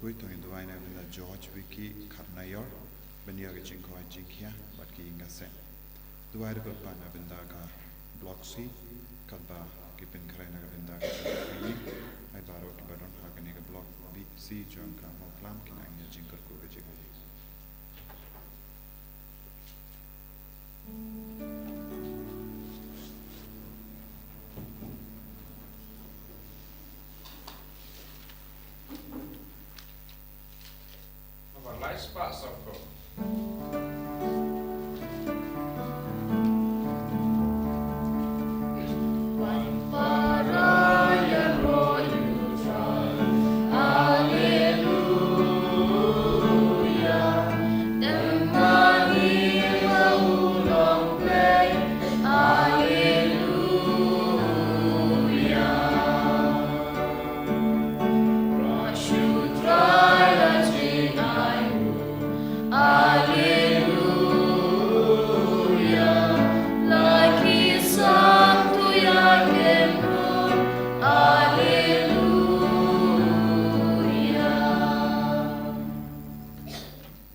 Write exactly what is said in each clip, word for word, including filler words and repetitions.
Khuid, to ngin duwai na ka bynta George Vicky Kharnaior, ban ïoh ka jingkhuid jingkhiah bad ka ïing ka sem. Duwai ruh kyrpad na ka bynta ka Block C, katba ki pynkhreh na ka bynta ka jingkhuid. Ai baroh kiba don ha kane ka Block B, C jong ka Mawklam kin nang ïoh jingkyrkhu ka jong U.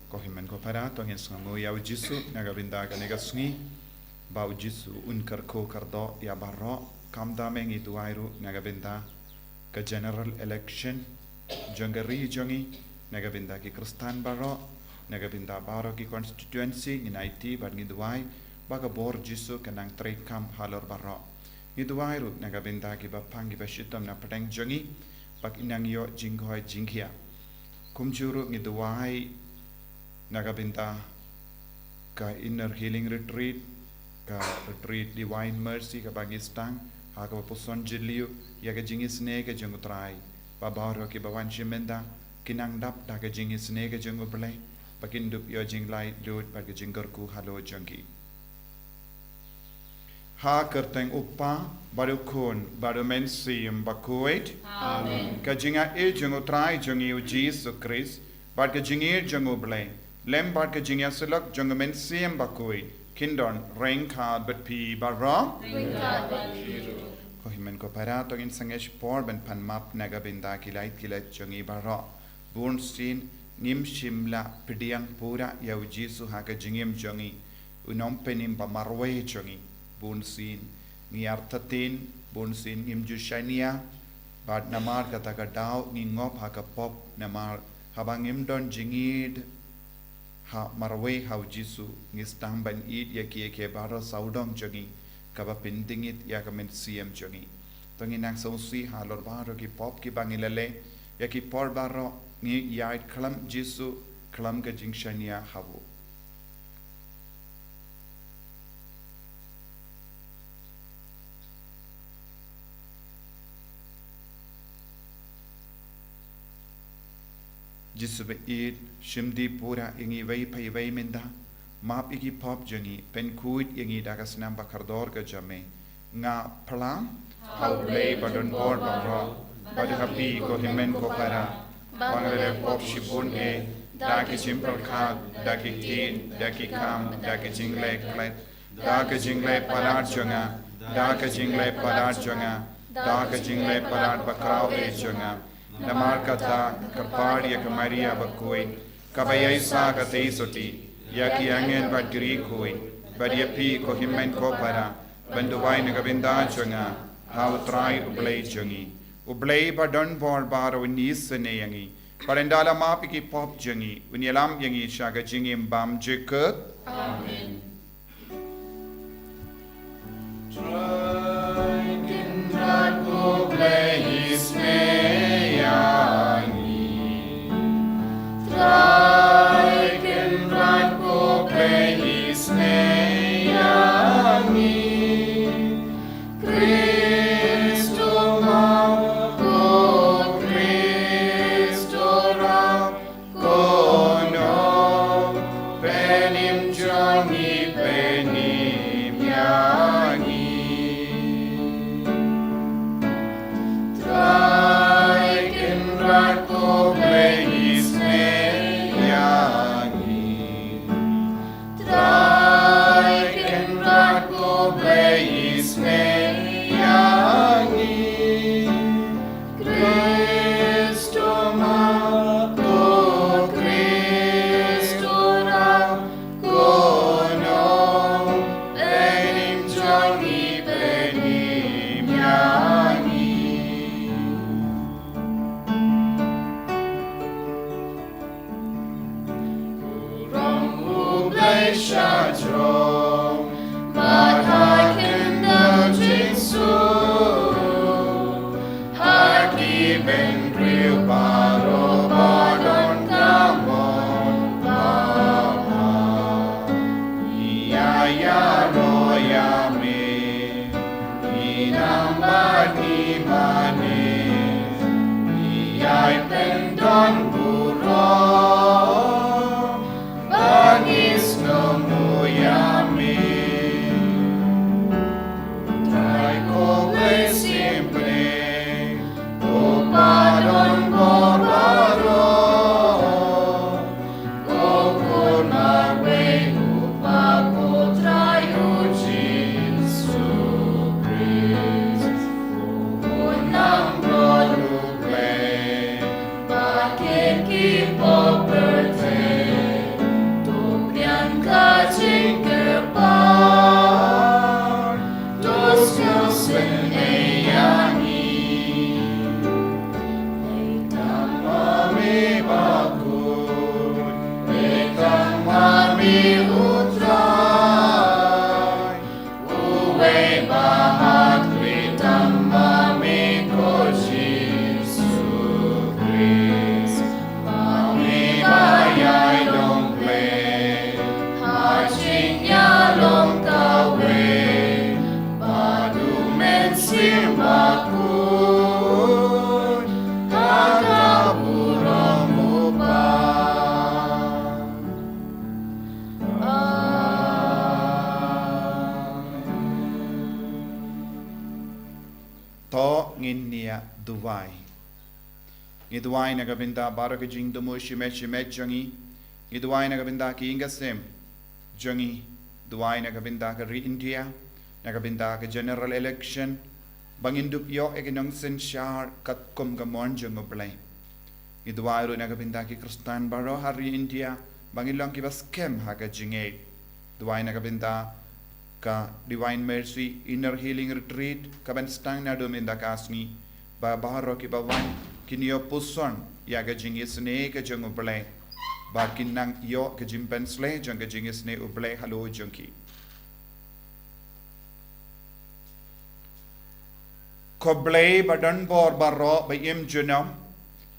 Ko hynmen ko para, to ngin sngewnguh ïa U Jisu na ka bynta kane ka sngi, ba U Jisu un kyrkhu kyrdoh ïa baroh. Kumta me ngi duwai ruh na ka bynta ka general election jong ka ri jong ngi, na ka bynta ki Khristan baroh, na ka bynta baroh ki constituency, ngin aiti bad ngi duwai ba ka bor Jisu kan nang treikam halor baroh. Ngi duwai ruh na ka bynta kiba pang kiba shitom na pdeng jong ngi, ba kin nang ïoh jingkhuid jingkhiah. Kumjuh ruh ngi duwai na ka bynta ka Inner Healing Retreat, ka Retreat Divine Mercy kaba ngi sdang ha kaba puson jylliew ïa ka jingisynei ka jong U Trai, ba baroh kiba wan shim bynta kin nang dap da ka jingisynei ka jong U Blei, ba kin dup ïoh jinglaitluid bad ka jingkyrkhu halor jong ki. Ha ka kyrteng U Kpa, bad U Khun, bad U Mynsiem Bakhuid. Amen. Ka jingïeit jong U Trai jong ngi U Jisu Khrist, bad ka jingïeit jong U Blei, lem bad ka jingïasyllok jong U Mynsiem Bakhuid, kin don ryngkat bad phi baroh. Ryngkat bad phi ruh. Ko hynmen ko para, to ngin sangeh shipor ban pan map na ka bynta ki lait ki lait jong ngi baroh. Bunsien ngim shym la pdiang pura ïa U Jisu ha ka jingim jong ngi, U Nongpynim ba marwei jong ngi. Bunsien ngi artatien, bunsien ngim ju shaniah, bad namar kata ka daw ngi ngop ha ka pop, namar haba ngim don jingïeid ha marwei ha U Jisu, ngi sdang ban ïeid ïa kiei kiei baroh sawdong jong ngi, kaba pynthikna ïa ka mynsiem jong ngi. To ngin nang sngewsih halor baroh ki pop kiba ngi la leh, ïa ki por baroh ngi ïaid khlem Jisu, khlem ka jingshaniah ha U. Jisu ba ïeit, shim dih pura ïa ngi iwei pa iwei mynta, map ïa ki pop jong ngi, pynkhuid ïa ngi da ka snam ba kordor ka jong me. Nga phla ha U Blei ba don bor baroh, bad ha phi ko hynmen ko para, ba nga la leh pop shibun eh, da ki jingpyrkhat, da ki ktien, da ki kam, da ki jingleh klet, da ka jingleh palat jong nga, da ka jingleh palat jong nga, da ka jingleh palat bakhraw eh jong nga. Namar kata, kyrpad ïa ka Maria bakhuid, kaba ïaisah katei sotti ïa ki angel bad ki riewkhuid, bad ïa phi ko hynmen ko para, ban duwai na ka bynta jong nga ha U Trai U Blei jong ngi. U Blei ba don bor baroh un isynei ïa ngi, bad un da la map ïa ki pop jong ngi, un ïalam ïa ngi sha ka jingim bymjukut. Amen. Trai Kynrad ko Blei isynei ïa ngi. Trai Kynrad ko Blei isynei ïa ngi. Khrist u map, ko Khrist u rah, ko Nongpynim jong ngi ïa me, ngi nang bad ngi mane, ngi ïai pyndon burom, ba ngi sngewnguh ïa me. Trai ko Blei symphony, ko padon bor baroh, ko Khun marwei u Kpa, ko Trai u Jisu Khrist, u Nongburom U Blei, ba kit ki pop pyrthei, to biang ka jingkyrpad, to sngewsynei ïa ngi. Leit tang ma me bakhuid, leit tang ma me u Trai. Uwei ba hap leit tang ma me ko Jisu Khrist. Ma me ba ïai long Blei ha jingïalong kawei bad U Mynsiem Bakhuid ha ka burom U Kpa. Amen. To ngin ïa duwai. Ngi duwai na ka bynta baroh ka jingthmu shimet shimet jong ngi. Ngi duwai na ka bynta ki ïing ki sem jong ngi. Duwai na ka bynta ka ri India, na ka bynta ka general election, ba ngin dup ïoh ïa ki nongsynshar katkum ka mon jong U Blei. Ngi duwai ruh na ka bynta ki Khristan baroh ha ri India, ba ngin long kiba skhem ha ka jingngeit. Duwai na ka bynta ka Divine Mercy Inner Healing Retreat, kaban sdang naduh mynta ka sngi, ba baroh kiba wan kin ïoh puson ïa ka jingisynei ka jong U Blei, ba kin nang ïoh ka jingpynshlei jong ka jingisynei U Blei halor jong ki. Ko Blei ba don bor baroh ba im junom,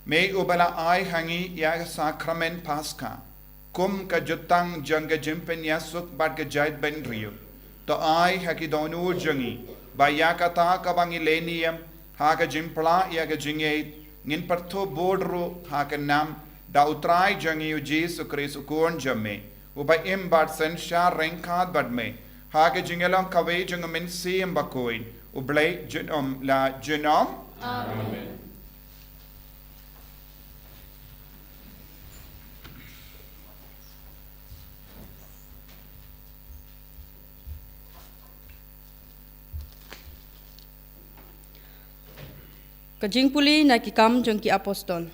me uba la ai ha ngi ïa ka sakramen Paska kum ka jutang jong ka jingpynïasuk bad ka jaitbynriew, to ai ha ki dohnud jong ngi ba ïa kata kaba ngi leh niam ha ka jingplah ïa ka jingngeit, ngin pyrthuh bud ruh ha ka nam da U Trai jong ngi U Jisu Khrist U Khun jong me, uba im bad synshar ryngkat bad me ha ka jingïalong kawei jong U Mynsiem Bakhuid, U Blei junom la junom. Amen. Ka jingpule na Ki Kam jong ki Apostol.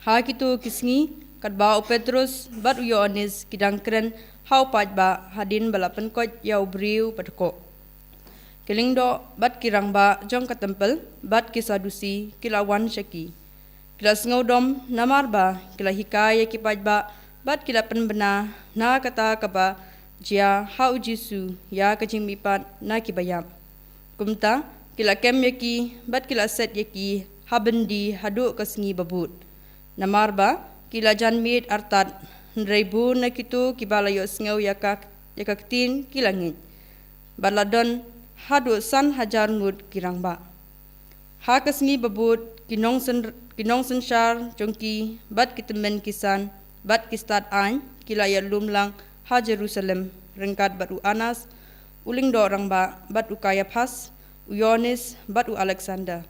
Ha kito ki sngi, katba u Petros bad u Ïoannis ki dang kren ha u paidbah hadien ba la pynkoit ïa u briew ba dkoh, ki lyngdoh bad ki rangbah jong ka templ bad ki Sadusi ki la wan sha ki. Ki la sngewdom namar ba ki la hikai ïa ki paidbah bad ki la pynbna na kata kaba jia ha u Jisu ïa ka jingmihpat na kiba ïap. Kumta ki la kem ïa ki bad ki la set ïa ki ha byndi haduh ka sngi ba bud. Namar ba ki la janmiet artat, hynrei bun na kito kiba la ïohsngew ïa ka, ïa ka ktien ki la ngeit. Bad la don haduh san hajar ngut ki rangbah. Ha ka sngi ba bud, ki nongsyn-, ki nongsynshar jong ki bad ki tymmen ki san bad ki stad aiñ ki la ïalum lang ha Jerusalem ryngkat bad u Anas, u lyngdoh rangbah, bad u Kaiaphas, u Ïoannis bad u Aleksander,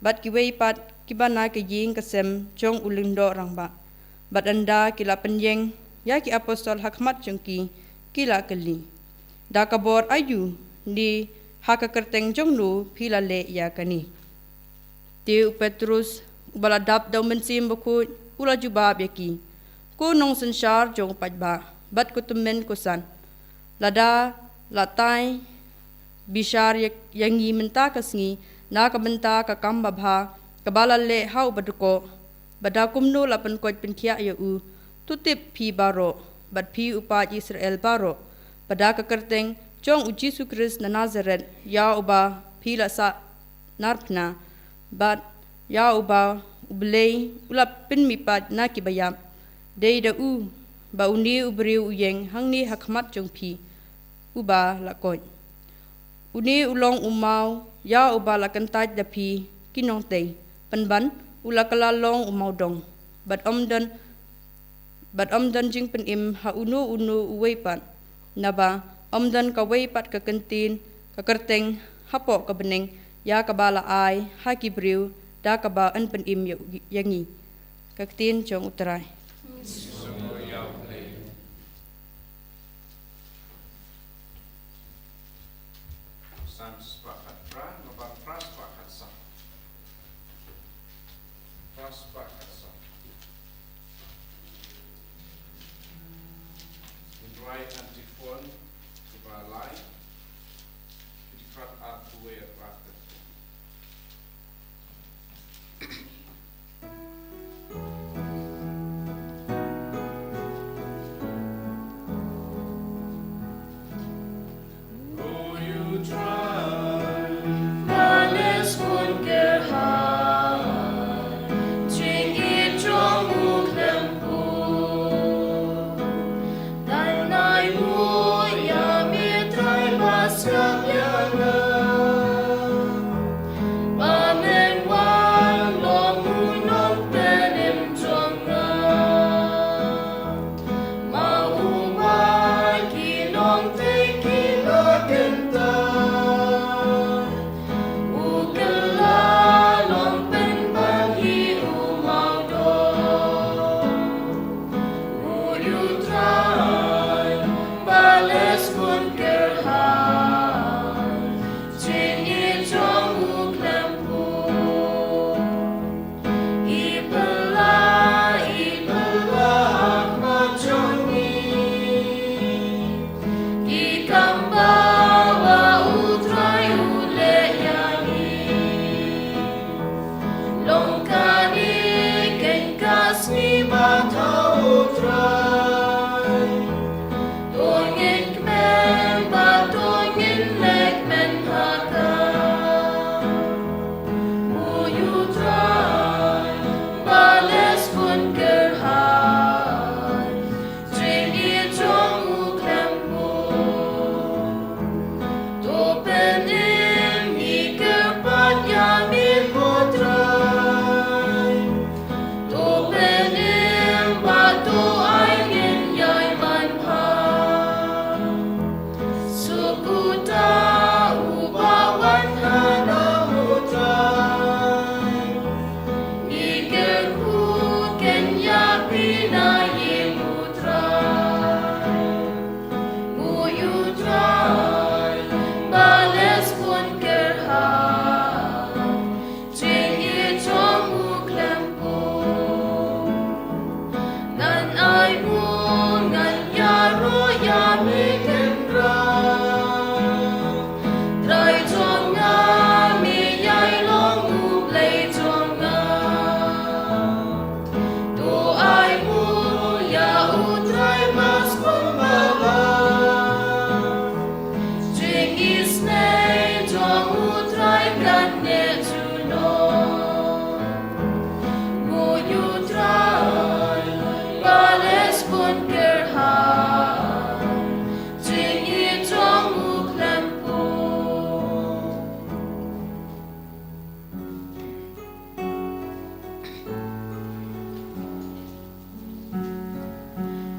bad kiwei pat kiba na ka ïing ka sem jong u lyngdoh rangbah. Bad ynda ki la pynïeng ïa ki apostol ha khmat jong ki, ki la kylli, "Da ka bor aïu ne ha ka kyrteng jong no phi la leh ïa kane?" Te u Petros, uba la dap da u Mynsiem Bakhuid, u la jubab ïa ki, "Ko nongsynshar jong u paidbah bad ko tymmen ko san, lada la tai bishar ïa, ïa ngi mynta ka sngi na ka bynta ka kam babha kaba la leh ha u ba dkoh, ba da kumno la pynkoit pynkhiah ïa u, to tip phi baroh bad phi u paid Israel baroh, ba da ka kyrteng jong u Jisu Khrist na Nasareth, ïa uba phi la sah narphna, bad ïa uba U Blei u la pynmihpat na kiba ïap, dei da u ba une u briew u ïeng hangne ha khmat jong phi, uba la koit. Une u long u maw ïa uba la kyntait da phi, ki nongtei, pynban u la kylla long u maw dong, bad ym don, bad ym don jingpynim ha uno uno uwei pat, naba ym don kawei pat ka kyntien ka kyrteng hapoh ka bneng ïa kaba la ai ha ki briew da kaba yn pynim ïa, ïa ngi. Ka ktien jong U Trai. Psalm spah khatphra, naba phra spah khatsaw. Phra spah khatsaw. Ngi rwai antiphon kaba lai. Ki dkhot arphew wei, arphew arphew.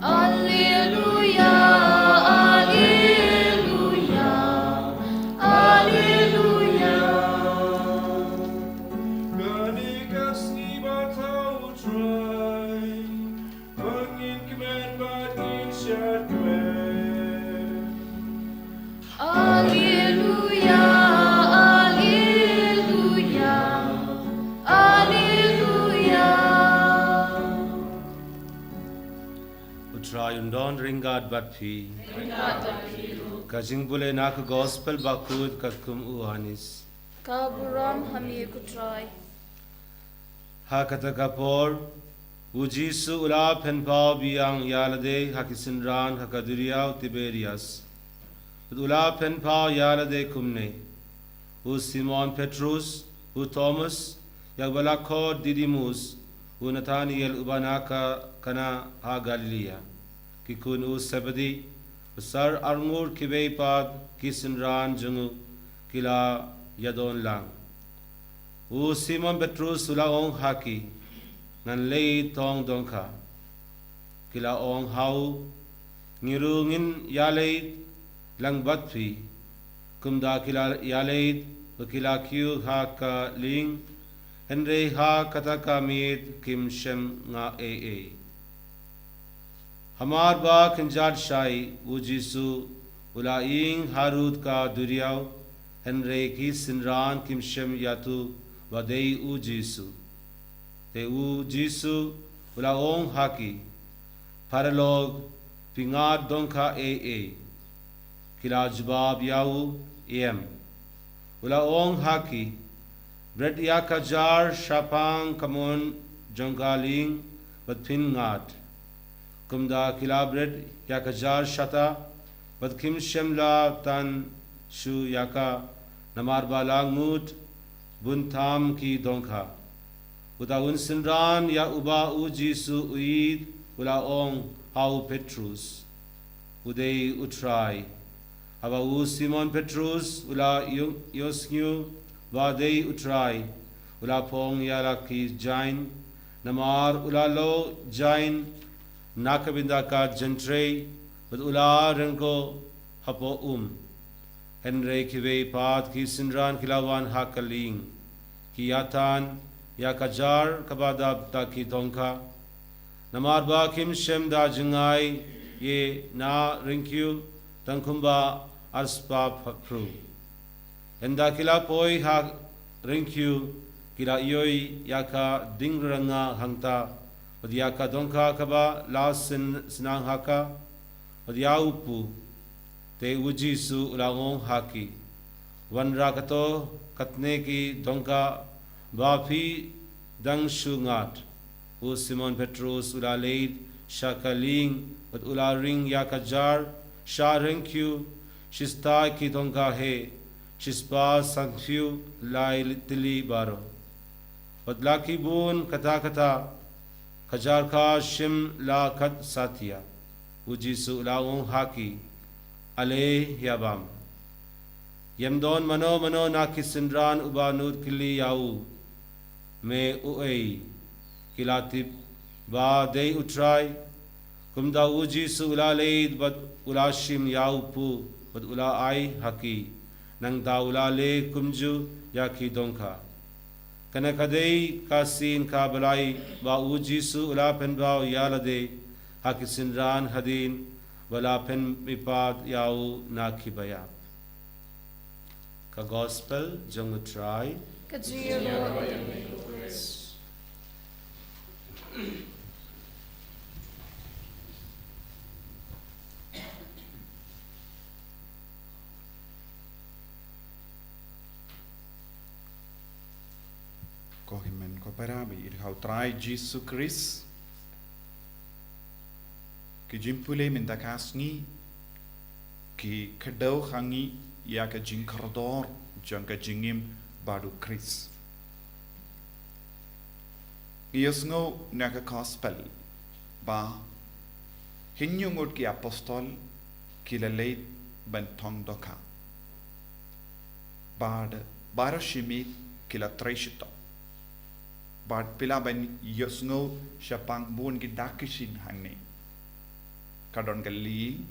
Alleluia, alleluia, alleluia. Kane ka sngi ba thaw U Trai, ba ngin kmen bad ngin shad kmen. Alleluia, alleluia, alleluia. U Trai un don ryngkat bad phi. Ryngkat bad phi ruh. Ka jingbulei na ka Gospel bakut katkum u Ïoannis. Ka burom ha me ko Trai. Ha kata ka por, u Jisu u la pynpaw biang ïa lade ha ki synran ha ka duriaw Tiberias. Bad u la pynpaw ïa lade kumne: u Simon Petrus, u Thomas, ïa uba la khot Didimus, u Nathanael uba na ka Kana ha Galilea, ki khun u Sebedi, u sar arngur kiwei pat ki synran jong u, ki la ïadon lang. U Simon Petrus u la ong ha ki, ngan leit thong dongkha. Ki la ong ha u, ngi ruh ngin ïaleit lang bad phi. Kumta ki la ïaleit bad ki la kiew ha ka lieng, hynrei ha kata ka miet kim shym nga ei ei. Hamar ba kynjat shai, u Jisu u la ïeng harud ka duriaw, hynrei ki synran kim shym ïathuh ba dei u Jisu. Te u Jisu u la ong ha ki, paralok, phi ngat dongkha ei ei? Ki la jubab ïa u, em. U la ong ha ki, bret ïa ka jar shaphang ka mon jong ka lieng bad phin ngat. Kumta ki la bret ïa ka jar shata, bad kim shym la tan shuh ïa ka, namar ba la ngut bun tam ki dongkha. Uta un synran ïa uba u Jisu u ïeit u la ong ha u Petrus, u dei u Trai. Haba u Simon Petrus u la ïohsngew ba dei u Trai, u la phong ïa la ki jaiñ, namar u la loh jaiñ na ka bynta ka jingtrei, bad u la ryngkoh hapoh um. Hynrei kiwei pat ki synran ki la wan ha ka lieng, ki ïatan ïa ka jar kaba dap da ki dongkha, namar ba kim shym da jngai ïa na ryngkiew tang kumba arspah phew. Ynda ki la poi ha ryngkiew, ki la ïohi ïa ka ding ranga hangta, bad ïa ka dongkha kaba la syn-, synang ha ka, bad ïa u pu. Te u Jisu u la ong ha ki, wanrah kato katne ki dongkha ba phi dang shu ngat. U Simon Petrus u la leit sha ka lieng, bad u la ring ïa ka jar sha ryngkiew, shispah ki dongkha hi, shispah sanphew lai tylli baroh. Bad la ki bun katta katta, ka jar ka shym la kat satia. U Jisu u la ong ha ki, ale ïa bam. Ym don mano mano na ki synran uba nud kylli ïa u, me uei? Ki la tip ba dei u Trai. Kumta u Jisu u la leit bad u la shim ïa u pu, bad u la ai ha ki. Nangta u la leh kumjuh ïa ki dongkha. Kane ka dei ka sien kaba lai ba u Jisu u la pynbaw ïa lade ha ki synran hadien ba la pynmihpat ïa u na kiba ïap. Ka Gospel jong u Trai. Ka jingïaroh ïa me, ko Khrist. Ko hynmen ko para, ba ïeit ha u Trai Jisu Khrist. Ki jingpule mynta ka sngi ki kdew ha ngi ïa ka jingkordor jong ka jingim bad u Khrist. Ïohsngew na ka Gospel ba hynñiew ngut ki apostol ki la leit ban thong dohkha. Bad baroh shi miet ki la trei shitom. Bad phi lah ban ïohsngew shaphang bun ki dak ki shin hangne. Ka don ka lieng,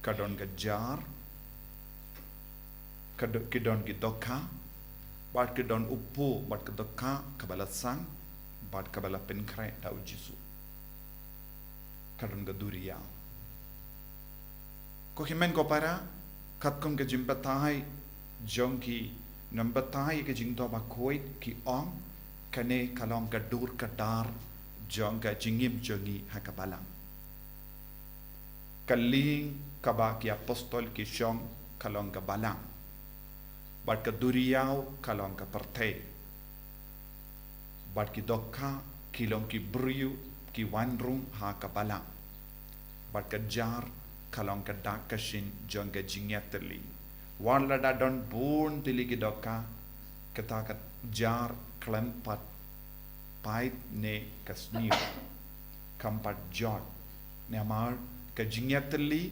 ka don ka jar, ka do-, ki don ki dohkha, bad ki don u pu, bad ka dohkha kaba la sang, bad kaba la pynkhreh da u Jisu. Ka don ka duriaw. Ko hynmen ko para, katkum ka jingbatai jong ki nongbatai ka jingthoh bakhuid ki ong, kane ka long ka dur ka dar jong ka jingim jong ngi ha ka balang. Ka lieng kaba ki apostol ki shong ka long ka balang. Bad ka duriaw ka long ka pyrthei. Bad ki dohkha ki long ki briew ki wan rung ha ka balang. Bad ka jar ka long ka dak ka shin jong ka jingïatylli. Wat lada don bun tylli ki dohkha, kata ka jar khlem pat pait ne ka sniew. Kam pat jot. Namar ka jingïatylli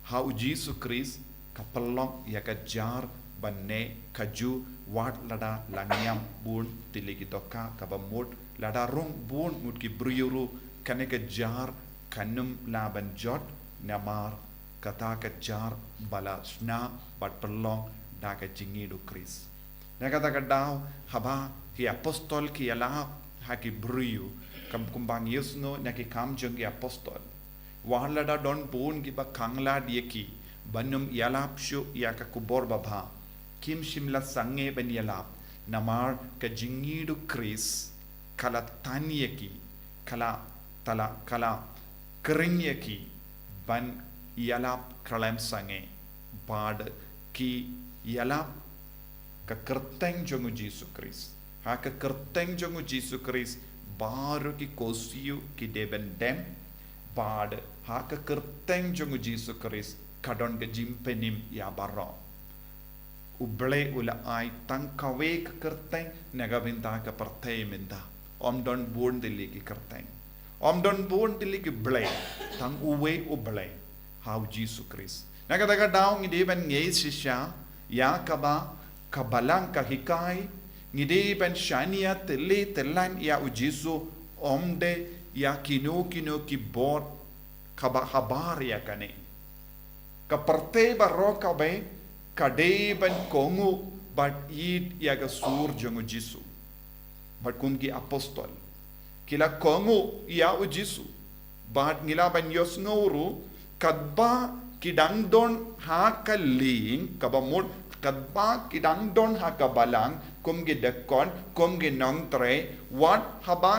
ha u Jisu Khrist Ka pynlong ïa ka jar ban neh ka ju wat lada la ngiam bun tylli ki dohkha, kaba mut lada rung bun ngut ki briew ruh kane ka jar kan ym lah ban jot, namar kata ka jar ba la shna bad pynlong da ka jingïeit u Khrist. Na kata ka daw haba ki apostol ki ïalap ha ki briew, kam kumba ngi ïohsngew na ki Kam jong ki Apostol, wat lada don bun kiba khanglad ïa ki ban ym ïalap shuh ïa ka khubor babha, kim shym la sangeh ban ïalap, namar ka jingïeit u Khrist ka la tan ïa ki, ka la, ka la, ka la khring ïa ki ban ïalap khlem sangeh, bad ki ïalap ka kyrteng jong u Jisu Khrist. Ha ka kyrteng jong u Jisu Khrist baroh ki korsiew ki dei ban dem, bad ha ka kyrteng jong u Jisu Khrist ka don ka jingpynim ïa baroh. U Blei u la ai tang kawei ka kyrteng na ka bynta ka pyrthei mynta. Ym don bun tylli ki kyrteng. Ym don bun tylli ki Blei, tang uwei u Blei, ha u Jisu Khrist. Na kata ka daw ngi dei ban ngeit shisha ïa kaba ka Balang ka hikai, ngi dei ban shaniah tylli tyllan ïa u Jisu, ym dei ïa kino kino ki bor kaba habar ïa kane. Ka pyrthei baroh kawei ka dei ban kohnguh bad ïeit ïa ka sur jong u Jisu. Bad kum ki apostol ki la kohnguh ïa u Jisu, bad ngi lah ban ïohsngew ruh katba ki dang don ha ka lieng, kaba mut katba ki dang don ha ka balang kum ki diakon, kum ki nongtrei, wat haba,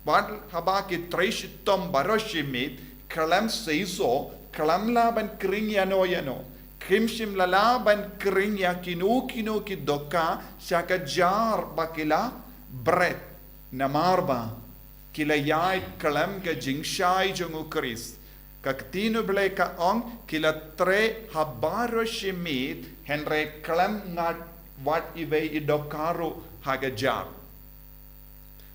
wat haba ki trei shitom baroh shi miet, khlem seisoh, khlem lah ban khring ïano ïano, kim shym la lah ban khring ïa kino kino ki dohkha sha ka jar ba ki la bret, namar ba ki la ïaid khlem ka jingshai jong u Khrist. Ka Ktien u Blei ka ong, ki la trei ha baroh shi miet, hynrei khlem ngat wat iwei i dohkha ruh ha ka jar.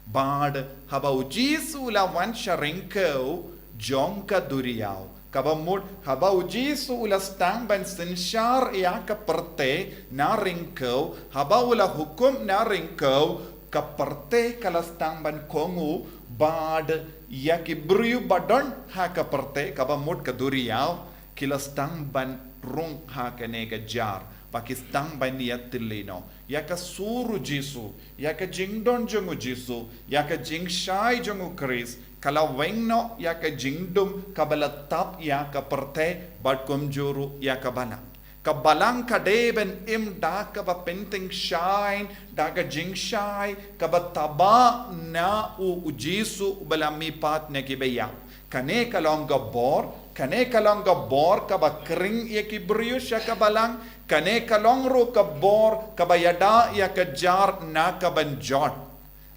Bad haba u Jisu u la wan sha ryngkew jong ka duriaw, kaba mut haba u Jisu u la sdang ban synshar ïa ka pyrthei na ryngkew, haba u la hukum na ryngkew, ka pyrthei ka la sdang ban kohnguh, bad ïa ki briew ba don ha ka pyrthei, kaba mut ka duriaw, ki la sdang ban rung ha kane ka jar, ba ki sdang ban ïatylli noh ïa ka sur u Jisu, ïa ka jingdon jong u Jisu, ïa ka jingshai jong u Khrist, ka la weng noh ïa ka jingdum kaba la tap ïa ka pyrthei, bad kumjuh ruh ïa ka balang. Ka balang ka dei ban im da kaba pyntyngshaiñ da ka jingshai kaba taba na u, u Jisu uba la mihpat na kiba ïap. Kane ka long ka bor, kane ka long ka bor kaba khring ïa ki briew sha ka balang, kane ka long ruh ka bor kaba ïada ïa ka jar na ka ban jot.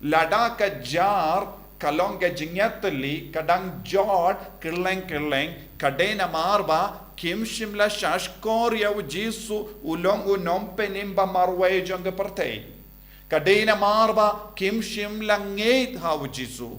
Lada ka jar ka long ka jingïatylli, ka dang jot kylleng kylleng, ka dei namar ba kim shym la shahshkor ïa u Jisu, u long u nongpynim ba marwei jong ka pyrthei. Ka dei namar ba kim shym la ngeit ha u Jisu.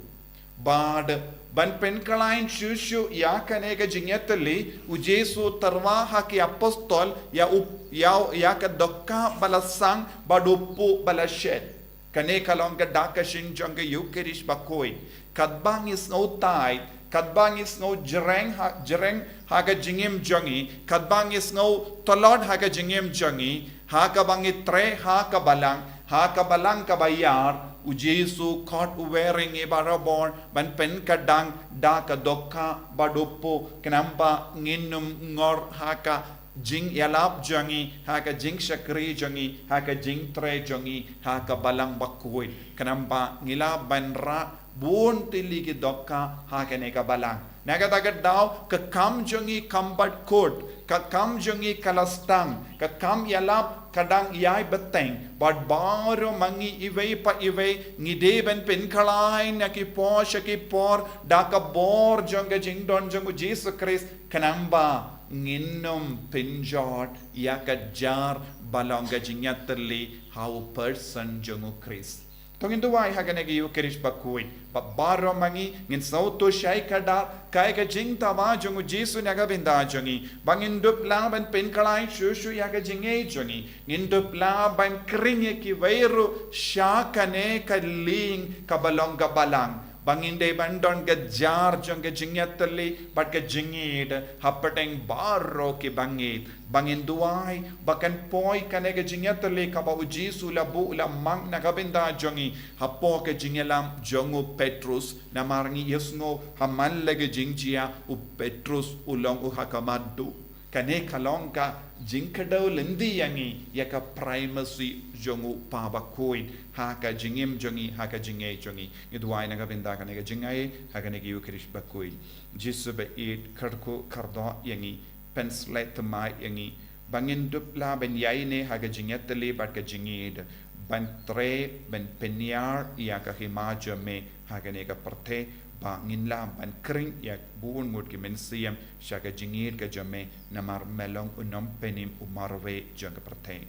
Bad ban pynkhlaiñ shuh shuh ïa kane ka jingïatylli, u Jisu u tyrwa ha ki apostol ïa u, ïa, ïa ka dohkha ba la sang bad u puh ba la shet. Kane ka long ka dak ka shin jong ka Eukharist bakhuid. Katba ngi sngew tied, katba ngi sngew jreng ha, jreng ha ka jingim jong ngi, katba ngi sngew tlot ha ka jingim jong ngi, ha kaba ngi trei ha ka balang, ha ka balang kaba ïar, u Jisu u khot uwei ïa ngi barabor ban pynkdang da ka dohkha bad u puh, khnang ba ngin ym ngor ha ka jingïalap jong ngi, ha ka jingshakri jong ngi, ha ka jingtrei jong ngi ha ka balang bakhuid, khnang ba ngi lah ban rah bun tylli ki dohkha ha kane ka balang. Na kata ka daw ka kam jong ngi kam bad kut, ka kam jong ngi ka la sdang, ka kam ïalap ka dang ïai bteng, bad baroh ma ngi iwei pa iwei ngi dei ban pynkhlaiñ na ki por sha ki por da ka bor jong ka jingdon jong u Jisu Khrist, khnang ba ngin ym pynjot ïa ka jar ba long ka jingïatylli ha u person jong u Khrist. To ngin duwai ha kane ka Eucharist bakhuid ba baroh ma ngi ngin sngewthuh shai kdar kaei ka jingthmu jong u Jisu na ka bynta jong ngi, ba ngin dup lang ban pynkhlaiñ shuh shuh ïa ka jingngeit jong ngi, ngin dup lang ban khring ïa kiwei ruh sha kane ka lieng kaba long ka balang, ba ngin dei ban don ka jar jong ka jingïatylli bad ka jingngeit hapdeng baroh kiba ngeit. Ba ngin duwai ba kan poi kane ka jingïatylli kaba u Jisu u la buh u la mang na ka bynta jong ngi hapoh ka jingïalam jong u Petrus. Namar ngi ïohsngew ha man la ka jingjia u Petrus u long u ha ka mat duh. Kane ka long ka jingkdew lynti ïa ngi ïa ka primacy jong u Kpa bakhuid ha ka jingim jong ngi, ha ka jingngeit jong ngi. Ngi duwai na ka bynta kane ka jingngeit ha kane ka Eucharist bakhuid. Jisu ba ïeit, kyrkhu kyrdoh ïa ngi, pynshlei thymmai ïa ngi ba ngin dup lang ban ïaineh ha ka jingïatylli bad ka jingngeit, ban trei ban pynïar ïa ka hima jong me ha kane ka pyrthei, ba ngin lah ban khring ïa bun ngut ki mynsiem sha ka jingngeit ka jong me, namar me long u nongpynim u marwei jong ka pyrthei.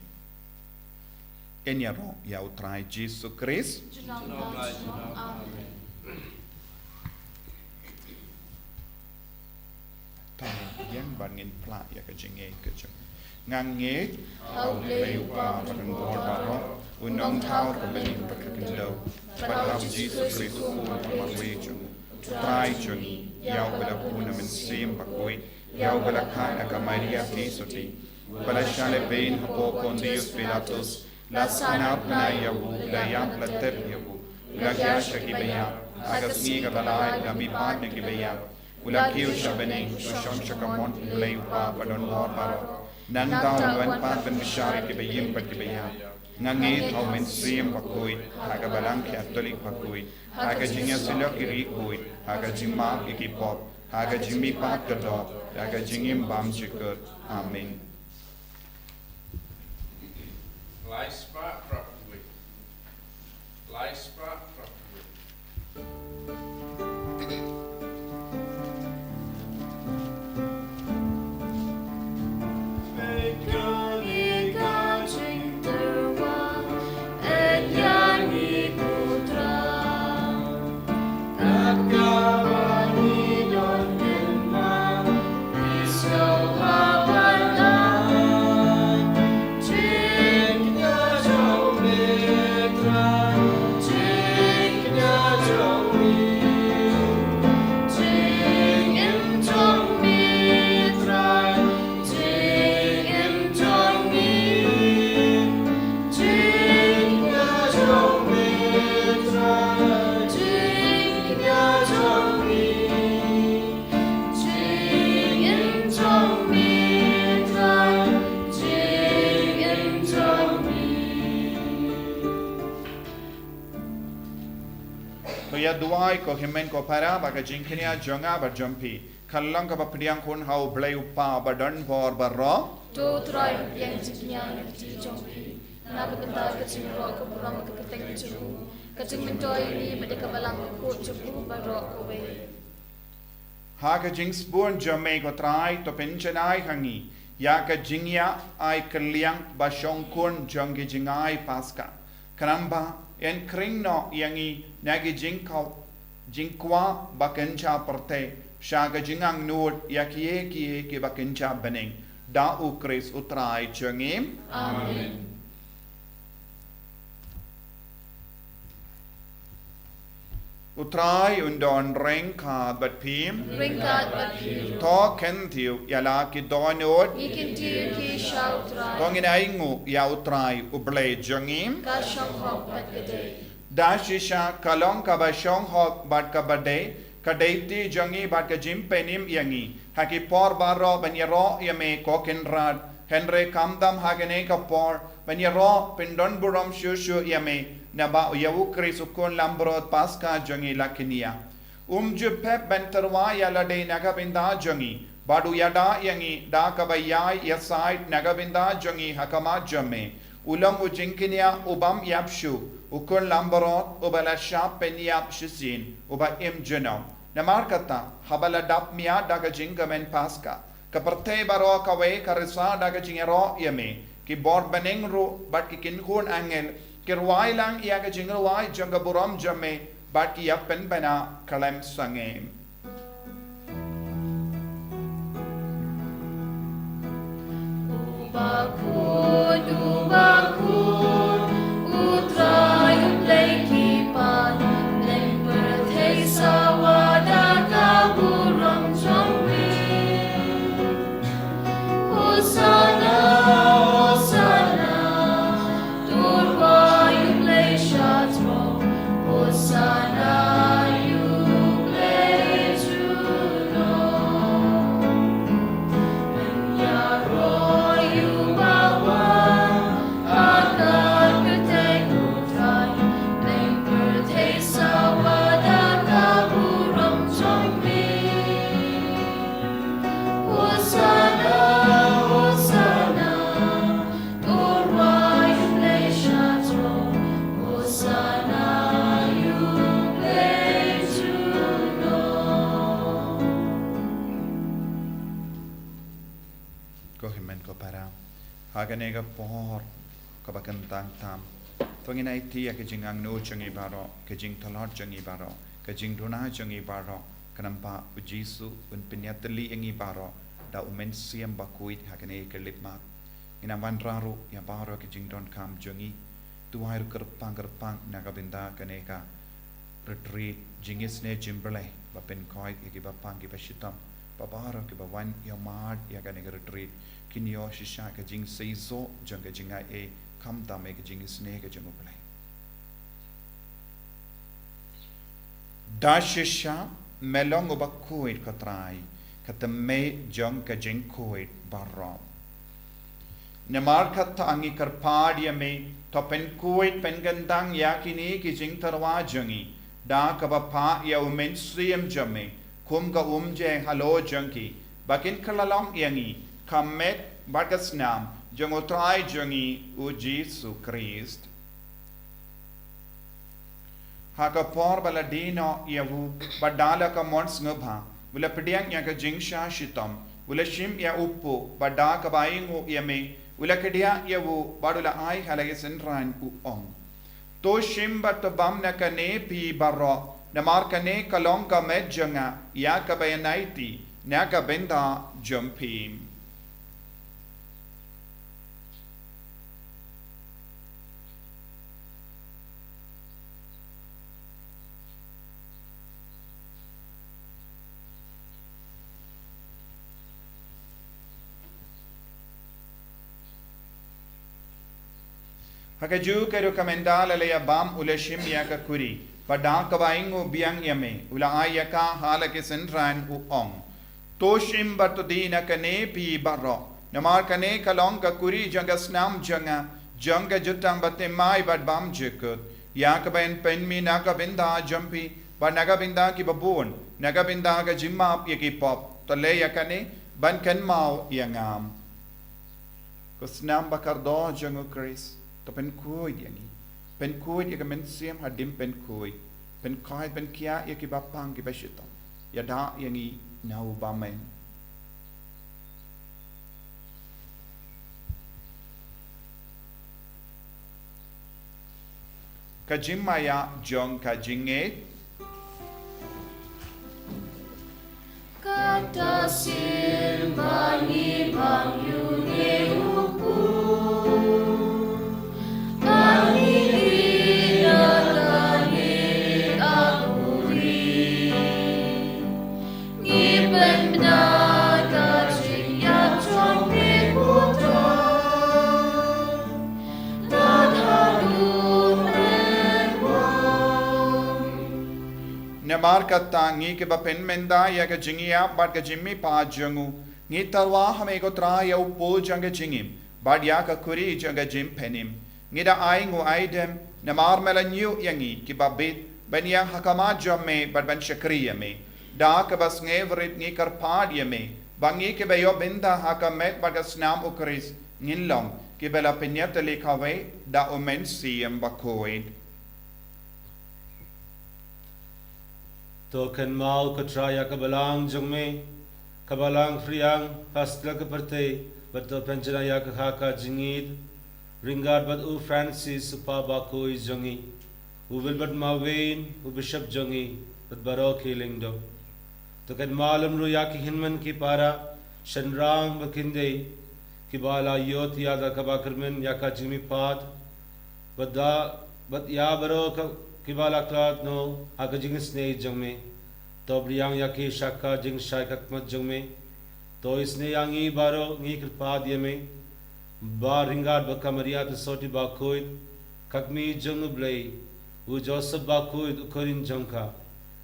Ngin ïaroh ïa u Trai Jisu Khrist. Junom bad junom. Amen. To ngin ïeng bad ngin phla ïa ka jingngeit ka jong ngi. Nga ngeit ha U Blei U Kpa badonbor baroh, u nongthaw ka bneng bad ka khyndew, bad ha U Jisu Khrist u Khun uba marwei jong ngi, u Trai jong ngi, ïa uba la bun na u Mynsiem Bakhuid, ïa uba la khot na ka Maria Theisotti, ba la shah lehbeiñ hapoh Pontius Pilatus, la sahnarphna ïa u, la ïap la tep ïa u, la jia sha kiba ïap, ha ka sngi kaba lai la mihpat na kiba ïap, u la kiew sha bneng, u shong sha ka mon U Blei U Kpa badonbor baroh. Nangta un wan pat ban bishar ïa kiba im bad kiba ïap. Nga ngeit ha U Mynsiem Bakhuid, ha ka Balang Katholik bakhuid, ha ka jingïasyllok ïa ki riewkhuid, ha ka jingmap ïa ki pop, ha ka jingmihpat ka doh, ha ka jingim bymjukut. Amen. Lai spah phra phew wei. Lai spah phra phew wei. To ïa duwai ko hynmen ko para, ba ka jingkñia jong nga bad jong phi kan long kaba pdiang khun ha U Blei U Kpa badonbor baroh. To U Trai un pdiang jingkñia na ka kti jong phi, na ka bynta ka jingïaroh ka burom ka kyrteng jong u, ka jingmyntoi ïa ngi bad ïa ka balang bakhuid jong u baroh kawei. Ha ka jingsbun jong me ko Trai, to pynjanai ha ngi ïa ka jingïaid kylliang ba shongkun jong ki jingai Paska. Khnang ba yn khring noh ïa ngi na ki jingkhaw, jingkwah ba kynja pyrthei sha ka jingangnud ïa kiei kiei kiba kynja bneng. Da U Khrist U Trai jong ngi. Amen. U Trai un don ryngkat bad phi. Ryngkat bad phi. To kyntiew ïa la ki dohnud. Ngi kyntiew ïa ki sha U Trai. To ngin ainguh ïa U Trai U Blei jong ngi. Ka shong hok bad ka dei. Da shisha ka long kaba shong hok bad kaba dei, ka dei kti jong ngi bad ka jingpynim ïa ngi ha ki por baroh ban ïaroh ïa me ko Kynrad. Hynrei khamtam ha kane ka por ban ïaroh pyndonburom shuh shuh ïa me, naba ïa U Khrist U Khun langbrot Paska jong ngi la kñia. Um ju pep ban tyrwa ïa lade na ka bynta jong ngi, bad u ïada ïa ngi da kaba ïai ïasaid na ka bynta jong ngi ha khmat jong me. U long u jingkñia u bym ïap shuh, U Khun langbrot uba la shah pynïap shisien, uba im junom. Namar kata, haba la dap miat da ka jingkmen Paska, ka pyrthei baroh kawei ka risa da ka jingïaroh ïa me. Ki bor bneng ruh bad ki kynhun angel Ki rwai lang ïa ka jingrwai jong ka burom jong me, bad ki ïa pynbna khlem sangeh. U bakhuid, u bakhuid, u Trai u Blei ki paid, ïa pyrthei sawa da ka burom jong me. Hosanna, Hosanna, to u Trai u Blei sha throne. Hosanna ïa u Blei junom. Ïaroh ïa u bawan ha ka kyrteng u Trai. Ïa pyrthei sawa da ka burom jong me. Hosanna, Hosanna, to u Trai u Blei sha throne. Hosanna ïa u Blei junom. Ko hynmen ko para, ha kane ka por kaba kyntang tam, to ngin aiti ïa ka jingangnud jong ngi baroh, ka jingtlot jong ngi baroh, ka jingduna jong ngi baroh, khnang ba u Jisu un pynïatylli ïa ngi baroh da u Mynsiem Bakhuid ha kane ka lipmat. Ngin ym wanrah ruh ïa baroh ki jingdonkam jong ngi. Duwai ruh kyrpang kyrpang na ka bynta kane ka retreat jingisynei jingblei ba pynkoit ïa kiba pang kiba shitom, ba baroh kiba wan ïa mad ïa kane ka retreat kin ïoh shisha ka jingseisoh jong ka jingaiei, khamtam ïa ka jingisynei ka jong U Blei. Da shisha me long uba khuid ko Trai, ka tymmen jong ka jingkhuid baroh. Namar kata ngi kyrpad ïa me, to pynkhuid pynkyndang ïa kine ki jingtyrwa jong ngi da kaba phah ïa u Mynsiem jong me kum ka umjai halor jong ki, ba kin kylla long ïa ngi ka met bad ka snam jong U Trai jong ngi U Jisu Khrist. Ha ka por ba la die noh ïa u, bad da la ka mon sngewbha u la pdiang ïa ka jingshah shitom, u la shim ïa u kpuh, bad da kaba ainguh ïa me u la kdiah ïa u, bad u la ai ha la ki synran, u ong: To shim bad to bam na kane phi baroh, namar kane ka long ka met jong nga ïa kaba ïanaiti na ka bynta jong phi. Ha kajuh ka ruh ka mynta la la ïa bam u la shim ïa ka kuri, bad da kaba ainguh biang ïa me u la ai ïa ka ha la ki synran, u ong: To shim bad to die na kane phi baroh, namar kane ka long ka kuri jong ka snam jong nga, jong ka jutang bathymmai bad bymjukut, ïa kaba yn pynmih na ka bynta jong phi bad na ka bynta kiba bun na ka bynta ka jingmap ïa ki pop. To leh ïa kane ban kynmaw ïa nga. Ko snam ba kordor jong U Khrist, to pynkhuid ïa ngi. Pynkhuid ïa ka mynsiem hadien pynkhuid. Pynkhuid, pynkhiah ïa kiba pang kiba shitom. Ïada ïa ngi na u bymman. Ka jingmaïa jong ka jingngeit. Kata sien ba ngi bam ïa une u kpu, ba ngi die na kane ka kuri. Ngi pynbna ka jingïathuhlypa, namar kata ngi kiba pynmynta ïa ka jingïap bad ka jingmihpat jong u, ngi tyrwa ha me ko Trai ïa u kpu jong ka jingim bad ïa ka kuri jong ka jingpynim. Ngi da ainguh aidem namar me la ñiew ïa ngi kiba bit ban ïeng ha khmat jong me bad ban shakri ïa me. Da kaba sngewrit ngi kyrpad ïa me ba ngi kiba ïoh bynta ha ka met bad ka snam U Khrist ngin long kiba la pynïatylli kawei da u Mynsiem Bakhuid. To kynmaw ko Trai ïa ka balang jong me, ka balang phriang ha satlak ka pyrthei, bad to pynjanai ïa ka ha ka jingïeit. Ryngkat bad u Francis u Papa bakhuid jong ngi, u Wilbert Marwein u Bishop jong ngi, bad baroh ki lyngdoh. To kynmaw lem ruh ïa ki hynmen ki para, shynrang bad khyndiat, kiba la ïoh ïa da kaba kyrmen ïa ka jingmihpat, bad da, bad ïa baroh ka, kiba la khlad noh ha ka jingisynei jong me. To pdiang ïa ki sha ka jingshai khadmat jong me. To isynei ïa ngi baroh ngi kyrpad ïa me, ba ryngkat bad ka Maria Theisotti bakhuid, ka kmie jong u Blei, u Joseph bakhuid u khun jong ka,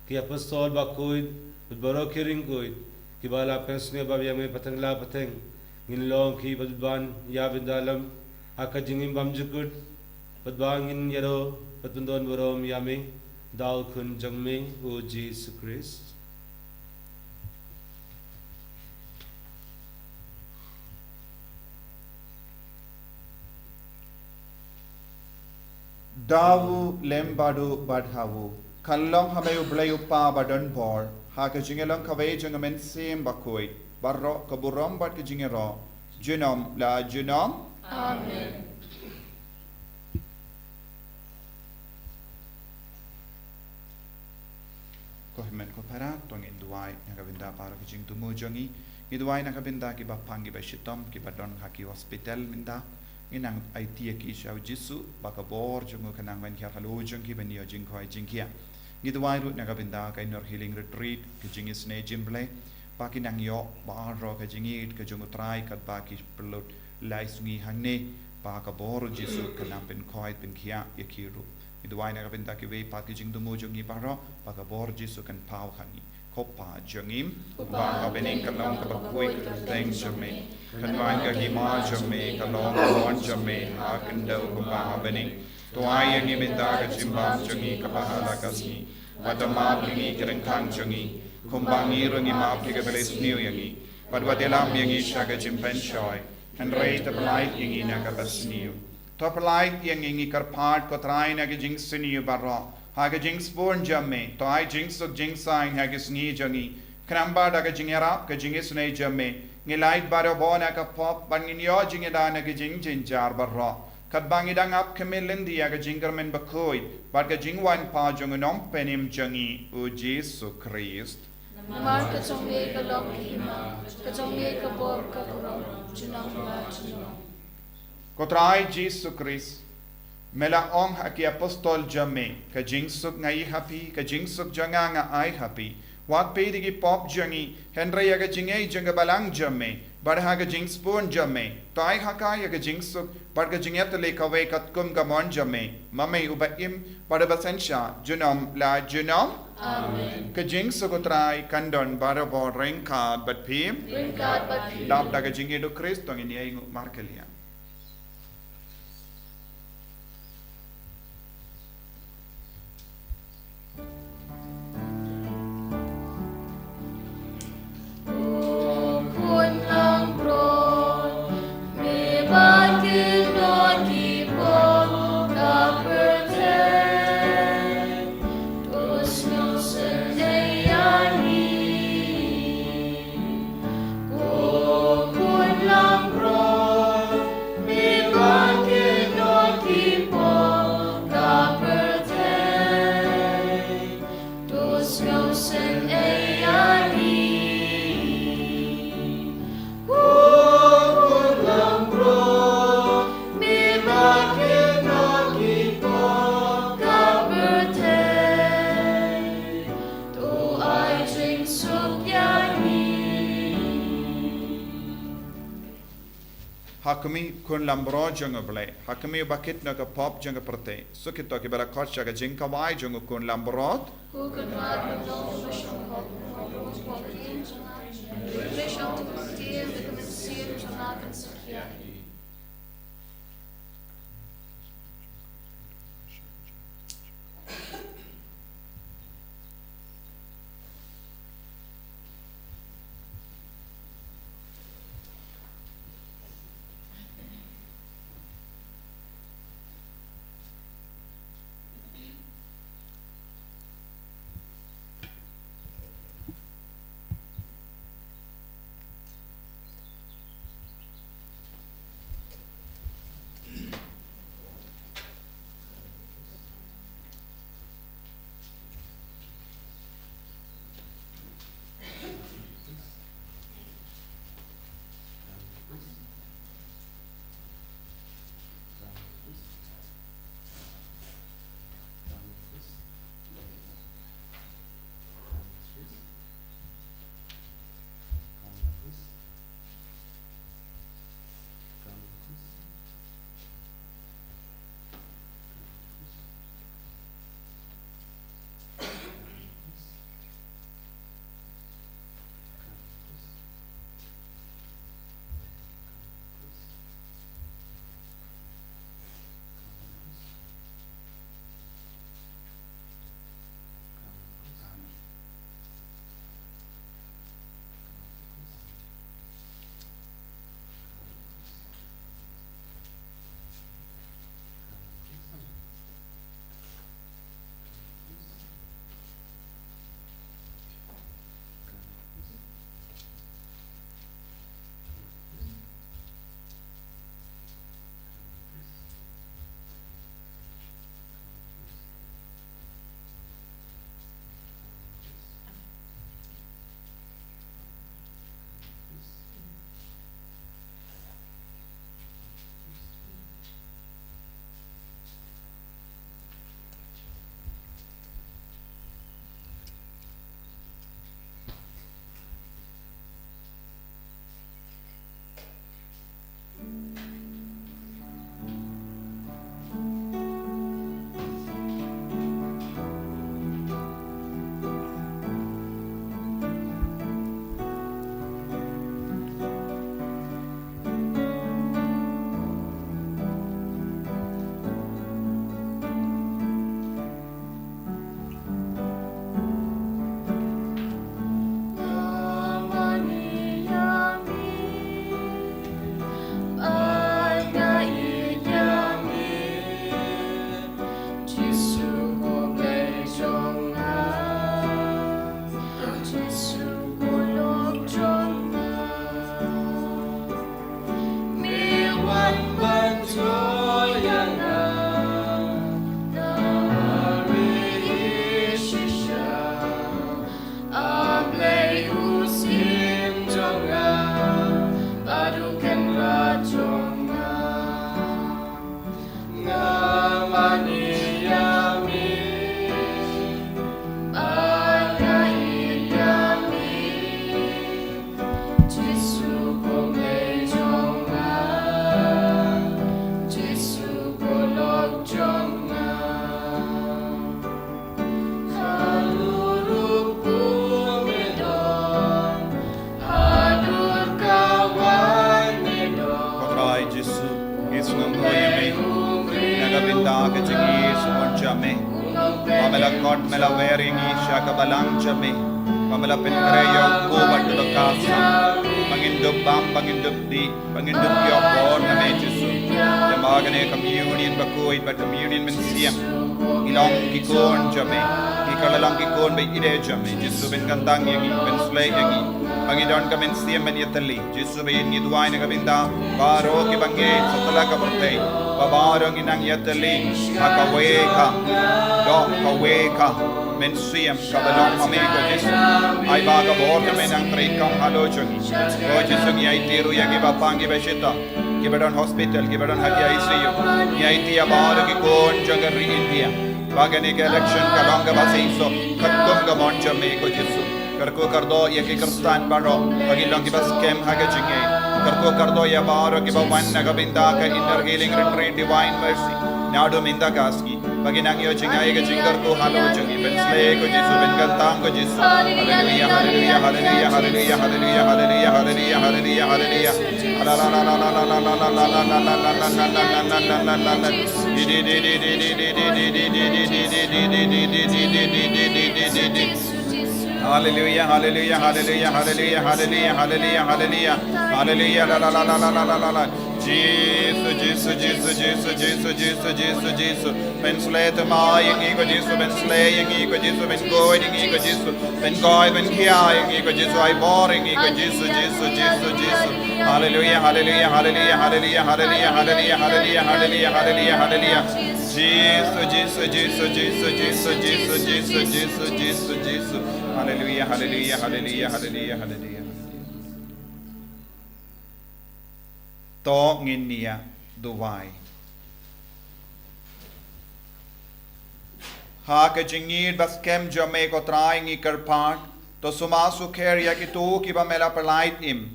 ki apostol bakhuid, bad baroh ki riewkhuid kiba la pynsngewbha ïa me pateng la pateng, ngin long ki ba ban ïa bynta lem ha ka jingim bymjukut, bad ba ngin ïaroh bad pyndonburom ïa me da u Khun jong me u Jisu Khrist. Da u lem bad u bad ha u, kan long ha me u Blei u Kpa badonbor, ha ka jingïalong kawei jong u Mynsiem Bakhuid, baroh ka burom bad ka jingïaroh, junom la junom. Amen. Ko hynmen ko para, to ngin duwai na ka bynta baroh ki jingthmu jong ngi. Ngi duwai na ka bynta kiba pang kiba shitom, kiba don ha ki hospital mynta. Ngi nang aiti ïa ki sha u Jisu, ba ka bor jong u kan nang ban hiar halor jong ki ban ïoh jingkoit jingkhiah. Ngi duwai ruh na ka bynta ka Inner Healing Retreat, ka jingisynei jong u Blei, ba kin nang ïoh baroh ka jingïeit ka jong u Trai katba ki pynlut lai sngi hangne, ba ka bor u Jisu kan nang pynkhoit pynkhiah ïa ki ruh. Ngi duwai na ka bynta kiwei pat ki jingthmu jong ngi baroh, ba ka bor u Jisu kan paw ha ngi. Ko Pa jong ngi uba ha bneng, kan long kaba khuid ka kyrteng jong me. Kan wan ka hima jong me, kan long ka mon jong me ha ka khyndew kumba ha bneng. To ai ïa ngi mynta ka jingbam jong ngi kaba ha la ka sngi. Bad to map ïa ngi ki ryngkang jong ngi, kumba ngi ruh ngi map ïa kiba la isniew ïa ngi. Bad wat ïalam ïa ngi sha ka jingpynshoi, hynrei to pyllait ïa ngi na kaba sniew. To pyllait ïa ngi, ngi kyrpad ko Trai, na ki jingsniew baroh, ha ka jingsbun jong me. To ai jingsuk jingsaiñ ha ki sngi jong ngi, khnang ba da ka jingïarap ka jingisynei jong me, ngin lait barabor na ka pop, bad ngin ïoh jingïada na ki jingjynjar baroh, katba ngi dang ap khmih lynti ïa ka jingkyrmen bakhuid bad ka jingwan paw jong u Nongpynim jong ngi u Jisu Khrist. Namar ka jong me ka long ka hima, ka jong me ka bor, ka burom, junom la junom. Ko Trai Jisu Khrist, me la ong ha ki apostol jong me, ka jingsuk nga ai ha phi, ka jingsuk jong nga nga ai ha phi. Wat peit ïa ki pop jong ngi, hynrei ïa ka jingaiei jong ka balang jong me. Bad ha ka jingsbun jong me, to ai ha ka ïa ka jingsuk bad ka jingïatylli kawei katkum ka mon jong me, ma me uba im bad uba synshar junom la junom. Amen. Ka jingsuk u Trai kan don barabor ryngkat bad phi. Ryngkat bad phi. Lap da ka jingïeit u Khrist, to ngin ïainguh markylliang. Ha khmih, Khun Lambrot jong u Blei, ha khmih, bakit na ka pop jong ka pyrthei. Suk ïa kito kiba la khot sha ka jingkawai jong u Khun Lambrot. Sngewbha ïa me na ka bynta ka jingïeit jong me. Ba me la khot, me la wer ïa ngi sha ka balang jong me. Ba me la pynkhreh ïa u bad u ka sa. Ba ngin dup bam, ba ngin dup dih, ba ngin dup ïoh bor na me Jisu. Te ba kane ka communion bakhuid bad communion mynsiem, ngi long ki khun jong me. Ngi kylla long ki khun ba ïeit jong me Jisu. Pynkyntang ïa ngi, pynsleh ïa ngi. Ba ngi don ka mynsiem ban ïatylli. Jisu, ba ngi duwai na ka bynta baroh kiba ngeit satlak ka pyrthei, ba baroh ngin nang ïatylli ha kawei ka doh, kawei ka mynsiem kaba long ma me ko Jisu. Ai ba ka bor jong me nang trei kam halor jong ngi. Ko Jisu, ngi aiti ruh ïa kiba pang, kiba shitom, kiba don hospital, kiba don ha ki I C U. Ngi aiti ïa baroh ki khun jong ka ri India. Ba kane ka election ka long kaba seisoh katkum ka mon jong me ko Jisu. Kyrkhu kyrdoh ïa ki Khristan baroh ba ki long kiba skhem ha ka jingngeit. Kyrkhu kyrdoh ïa baroh kiba wan na ka bynta ka Inner Healing Retreat Divine Mercy. Naduh mynta ka sngi ba kin nang ïoh jngai ka jingkyrkhu halor jong ngi. Pynsleh ko Jisu, pynkyntang ko Jisu. Haleluia, haleluia, haleluia, haleluia, haleluia, haleluia, haleluia, haleluia, haleluia. Haleluia, haleluia, haleluia, haleluia, haleluia, haleluia, haleluia, haleluia. Haleluia, la, la, la. Jisu, Jisu, Jisu, Jisu. Pynsleh thymmai ïa ngi ko Jisu, pynsleh ïa ngi ko Jisu, pynkhuid ïa ngi ko Jisu. Pynkhuid, pynkhia ïa ngi ko Jisu, ai bor ïa ngi ko Jisu, Jisu, Jisu, Jisu. Haleluia, haleluia, haleluia, haleluia, haleluia, haleluia, haleluia, haleluia, haleluia, haleluia. Jisu, Jisu, Jisu, Jisu, Jisu, Jisu, Jisu, Jisu, Jisu. Haleluia, haleluia, haleluia, haleluia, haleluia. To ngin ïa duwai. Ha ka jingïeit ba skhem jong me ko Trai ngi kyrpad, to sumar sukher ïa kito kiba me la pynlait im,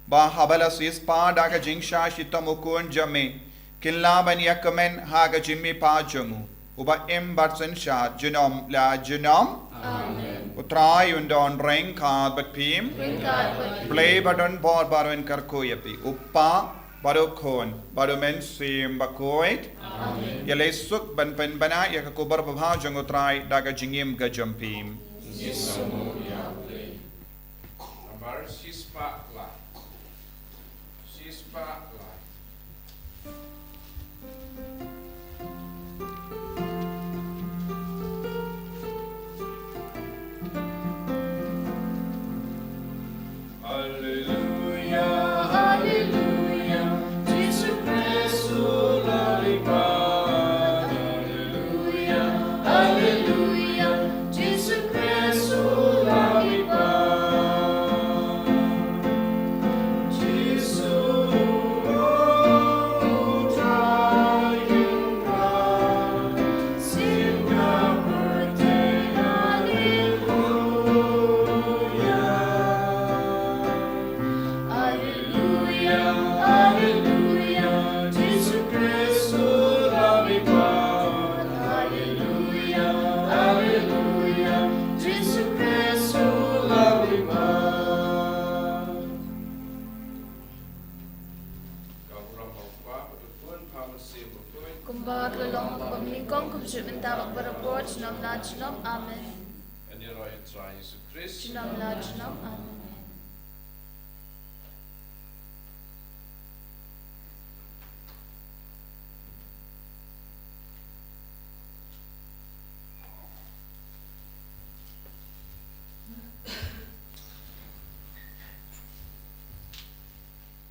ba haba la siewspah da ka jingshah shitom u Khun jong me, kin lah ban ïakmen ha ka jingmihpat jong u, uba im bad synshar junom la junom. Amen. U Trai un don ryngkat bad phi. Ryngkat bad phi. Blei ba don bor baroh un kyrkhu ïa phi, u Kpa, bad u Khun, bad u Mynsiem Bakhuid. Amen. Ïaleh suk ban pynbna ïa ka khubor babha jong u Trai da ka jingim ka jong phi. Namar shispah lai. Shispah lai. Haleluia, haleluia, Jisu Khrist u Lammipa. Haleluia, haleluia, Jisu Khrist u Lammipa. Jisu u Trai Kynrad, Singapore te haleluia. Haleluia, haleluia, Jisu Khrist u Lammipa. Haleluia, haleluia, Jisu Khrist u Lammipa. Kumba ka la long ha kaba nyngkong, kumjuh mynta bad barabor, junom la junom. Amen. Junom la junom. Amen.